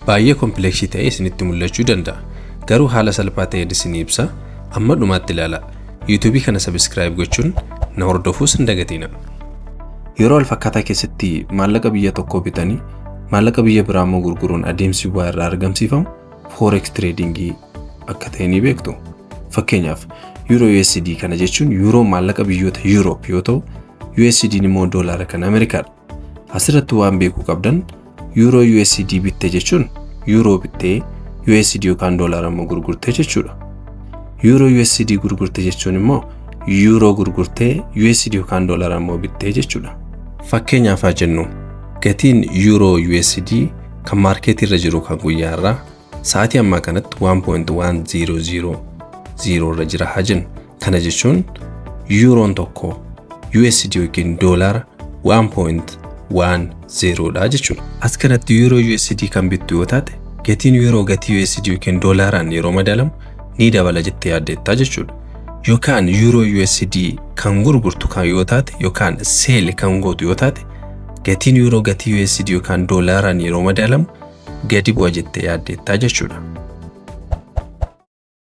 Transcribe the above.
Baay'ee complex ta'ee isinitti mul'achuu danda'a. Garuu haala salphaa ta'een isinii ibsa. Amma dhumaatti ilaalaa. YouTubeii kana subscribe gochuun na hordofuus hin dagatina. Yeroo walfakkaataa keessatti maallaqa biyya tokkoo bitanii maallaqa biyya biraa immoo gurguruun adeemsi bu'aa irraa argamsiifamu forex tradingii akka ta'e ni beektu. Fakkeenyaaf, Euro USD kana jechuun Euro maallaqa biyyoota Europe yoo ta'u, USD immoo doolaara kan Ameerikaadha. Asirratti waan beekuu qabdan, Euro USD bitte jechuun Euro bittee USD yookaan doolaara immoo gurgurtee jechuudha. Euro USD gurgurte jechuun immoo Euro gurgurtee USD yookaan doolaara immoo bittee jechuudha. Fakkeenyaaf haa jennu, gatiin Euro USD kan marketii irra jiru kan guyyaa irraa sa'aatii ammaa kanatti 1.1000 irra jira haa jennu. Kana jechuun Euroon tokko USD yookiin doolaara 1.10 dha jechuudha. As kanatti Euro USD kan bittu yoo taate, gatiin Euro gatii USD yookiin doolaaraan yeroo madaalamu ni dabala jettee yaaddeettaa jechuudha. Yookaan Euro USD kan gurgurtu kan yoo taate yookaan sell kan gootu yoo taate, gatiin Euro gatii USD yookaan doolaaraan yeroo madaalamu gadi bu'a jettee yaaddeettaa jechuudha.